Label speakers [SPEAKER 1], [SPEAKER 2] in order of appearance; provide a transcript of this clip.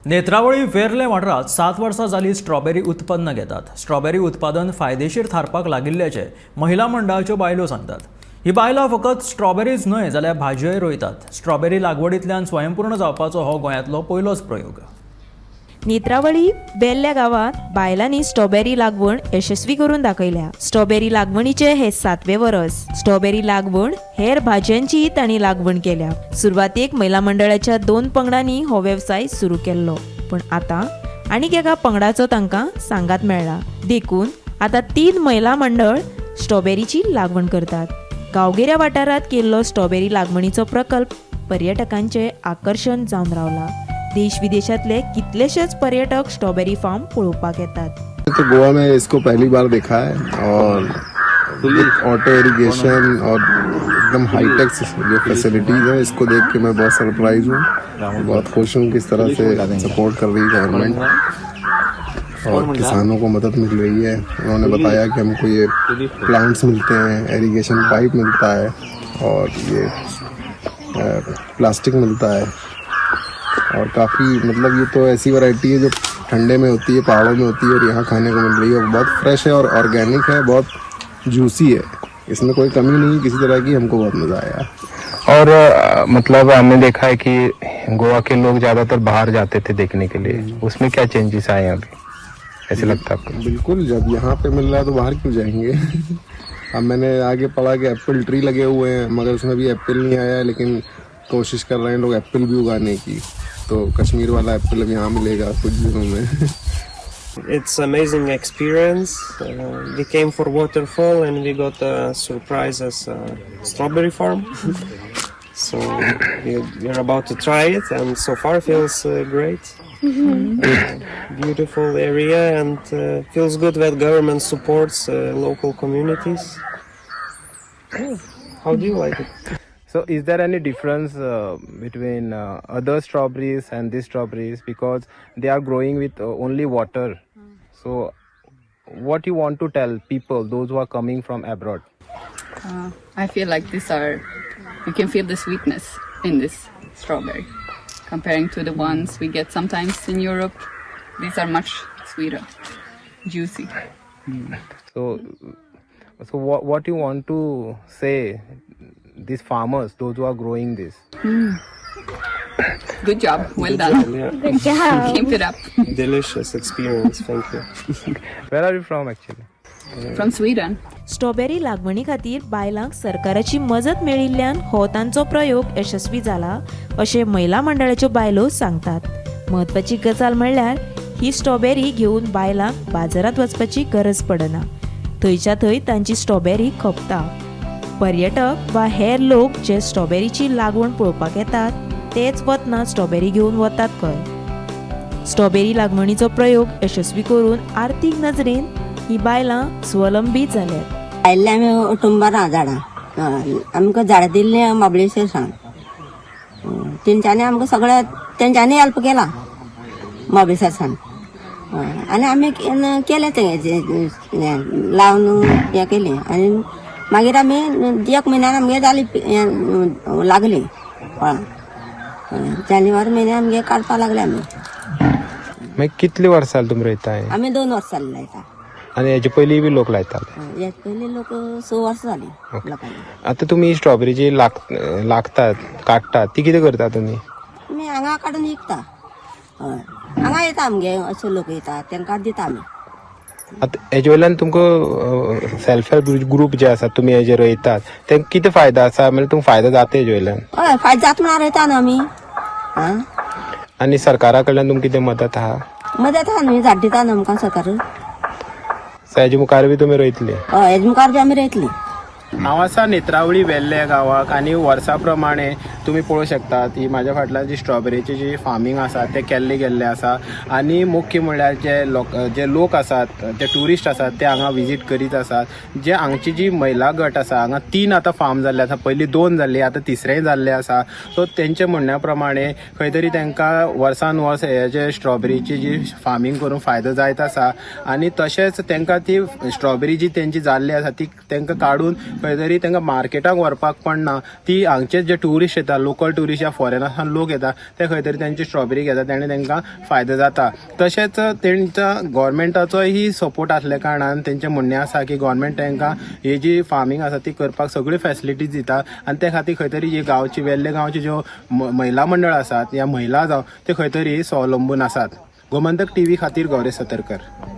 [SPEAKER 1] नेत्रावळी वेर्ले वाठारांत 7 वर्सां जाली स्ट्रॉबेरी उत्पन्न घेतात. स्ट्रॉबेरी उत्पादन फायदेशीर थारपाक लागिल्ल्याचें महिला मंडळाच्यो बायलो सांगतात. ही बायलां फकत स्ट्रॉबेरीच न्हय जाल्यार भाजयोय रोयतात. स्ट्रॉबेरी लागवडींतल्यान स्वयंपूर्ण जावपाचो हो गोंयांतलो पयलोच प्रयोग.
[SPEAKER 2] नेत्रावळी वेर्ल्या गांवांत बायलांनी स्ट्रॉबेरी लागवण यशस्वी करून दाखयल्या. स्ट्रॉबेरी लागवणीचे हे 7वें वरस. स्ट्रॉबेरी लागवण हेर भाजयांचीय तांणी लागवण केल्या. सुरवातेक महिला मंडळाच्या 2 पंगडांनी हो वेवसाय सुरू केल्लो, पूण आतां आनीक एका पंगडाचो तांकां सांगात मेळ्ळा. देखून आतां 3 महिला मंडळ स्ट्रॉबेरीची लागवण करतात. गांवगिऱ्या वाठारांत केल्लो स्ट्रॉबेरी लागवणीचो प्रकल्प पर्यटकांचे आकर्शण जावन रावला. देश विदेशातले कितलेशेच पर्यटक स्ट्रॉबेरी फार्म पळोवपाक येतात.
[SPEAKER 3] तो गोवा में इसको पहली बार देखा है और ऑटो इरिगेशन और एकदम हाईटेक जो फैसिलिटीज़ है, इसको देख के मैं बहुत सरप्राइज हूँ. बहुत खुश हूँ किस तरह से सपोर्ट कर रही है गवर्नमेंट और किसानों को मदद मिल रही है. उन्होंने बताया कि हमको ये प्लांट्स मिलते हैं, इरिगेशन पाइप मिलता है और ये प्लास्टिक मिलता है और काफ़ी, मतलब ये तो ऐसी वैरायटी है जो ठंडे में होती है, पहाड़ों में होती है और यहाँ खाने को मिल रही है. बहुत फ्रेश है और ऑर्गेनिक है, बहुत जूसी है. इसमें कोई कमी नहीं किसी तरह की. हमको बहुत मज़ा आया.
[SPEAKER 4] और मतलब हमने देखा है कि गोवा के लोग ज्यादातर बाहर जाते थे देखने के लिए, उसमें क्या चेंजेस आए हैं अभी, ऐसे लगता है आपको?
[SPEAKER 3] बिल्कुल, जब यहाँ पे मिल रहा है तो बाहर क्यों जाएंगे? अब मैंने आगे पढ़ा कि एप्पल ट्री लगे हुए हैं, मगर उसमें भी एप्पल नहीं आया, लेकिन कोशिश कर रहे हैं लोग एप्पल भी उगाने की. तो कश्मीर वाला एप्पल अब यहाँ मिलेगा कुछ दिनों में.
[SPEAKER 5] It's amazing experience. We came for waterfall and we got a surprise as a strawberry farm. So we are about to try it, and so far feels great. Beautiful area and feels good that government supports local communities. Yeah. How do you like it?
[SPEAKER 4] So, is there any difference between other strawberries and these strawberries, because they are growing with only water? So, what you want to tell people, those who are coming from abroad?
[SPEAKER 6] I feel like these are, you can feel the sweetness in this strawberry. Comparing to the ones we get sometimes in Europe, these are much sweeter, juicy.
[SPEAKER 4] So what you want to say these farmers, those who are growing this?
[SPEAKER 6] Good job, well done.
[SPEAKER 5] Yeah.
[SPEAKER 7] Good job.
[SPEAKER 6] Keep it up.
[SPEAKER 5] Delicious experience. Thank you.
[SPEAKER 4] Where are you from, actually?
[SPEAKER 6] From Sweden.
[SPEAKER 2] Strawberry लागवणी खातीर बायलांक सरकाराची मजत मेळिल्ल्यान हो तांचो प्रयोग यशस्वी जाला अशें महिला मंडळाच्यो बायलो सांगतात. म्हत्वाची गजाल म्हणल्यार ही स्ट्रॉबेरी घेवन बायलांक बाजारांत वचपाची गरज पडना. थंयच्या थंय तांची स्ट्रॉबेरी खपता. पर्यटक वा हेर लोक जे स्ट्रॉबेरीची लागवण पळोवपाक येतात तेच वतना स्ट्रॉबेरी घेवन वतात खंय. स्ट्रॉबेरी लागवणीचो प्रयोग यशस्वी करून आर्थीक नजरेन ही बायलां स्वलंबी जाल्यात.
[SPEAKER 8] लायिल्लें आमी औटुंबरां झाडां. हय, आमकां झाडां दिल्लीं म्हाबळेश्वर सावन. तेंच्यांनी आमकां सगळें तेंच्यांनी हेल्प केला म्हाबळेश्वर सावन. हय, आनी आमी केलें तें हें लावन हें केलें आनी मागीर आमी एक म्हयन्यान आमगे जाली, हें लागली फळां. हय, जानेवारी म्हयन्यान आमगे काडपाक लागले आमी.
[SPEAKER 4] मागीर कितली वर्सां जाली तुमी रोयताय?
[SPEAKER 8] आमी 2 वर्सां जालीं लायता.
[SPEAKER 4] आनी हेजे पयलीं बी लोक लायताले?
[SPEAKER 8] हय, हेजे पयलीं लोक 6 वर्सां जालीं लोकांनी.
[SPEAKER 4] आतां तुमी स्ट्रॉबेरी जी लागतात, काडटात, ती कितें करता तुमी?
[SPEAKER 8] आमी हांगा काडून विकता. हय, हांगा येता आमगे अशे लोक येता, तांकां दिता आमी.
[SPEAKER 4] आतां हेजे वयल्यान तुमकां सेल्फ हेल्प ग्रुप जे आसा, तुमी हे जे रोयतात तेंकां कितें फायदो आसा? म्हणजे तुमकां फायदो जाता हेजे वयल्यान?
[SPEAKER 8] हय, फायदो जाता म्हणून रोयता न्हू आमी. आं.
[SPEAKER 4] आनी सरकारा कडल्यान तुमकां कितें मदत आहा?
[SPEAKER 8] मदत आहा न्हू, झाड दिता न्हू आमकां सरकार.
[SPEAKER 4] सो हेजे मुखार बी तुमी रोयतली?
[SPEAKER 8] हय, हेजे मुखार बी आमी रोयतली.
[SPEAKER 4] हांव आसा नेत्रावळी वेल्ले गांवाक आनी वर्सा प्रमाणे तुमी पळोवंक शकतात ही म्हाज्या फाटल्यान जी स्ट्रॉबेरीची जी फार्मींग आसा तें केल्लें गेल्लें आसा. आनी मुख्य म्हणल्यार जे लोक आसात, जे ट्युरिस्ट आसात ते हांगा विजीट करीत आसात. जे हांगची जी महिला गट आसा, हांगा 3 आतां फार्म जाल्ले आसा, पयलीं 2 जाल्ली, आतां तिसरेंय जाल्लें आसा. सो तेंचे म्हणण्या प्रमाणे खंय तरी तांकां वर्सान वर्स हे जे स्ट्रॉबेरीची जी फार्मींग करून फायदो जायत आसा. आनी तशेंच तांकां ती स्ट्रॉबेरी जी तेंची जाल्ली आसा ती तांकां काडून खंय तरी तांकां मार्केटाक व्हरपाक पडना. ती हांगचे जे ट्युरिस्ट येता, लोकल ट्युरिस्ट या फॉरेनासान लोक येता, ते खंय तरी तांची स्ट्रॉबेरी घेतात आनी तांकां फायदो जाता. तशेंच तेंच्या गोवोरमेंटाचोय सपोर्ट आसल्या कारणान तेंचें म्हणणें आसा की गोवोरमेंट तांकां ही जी फार्मींग आसा ती करपाक सगळी फॅसिलिटीज दिता आनी ते खातीर खंय तरी जी गांवची वेल्ले गांवची ज्यो महिला मंडळ आसात या महिला जावं ते खंय तरी स्वावलंबून आसात. गोमंतक टीव्ही खातीर गौरेश सतरकर.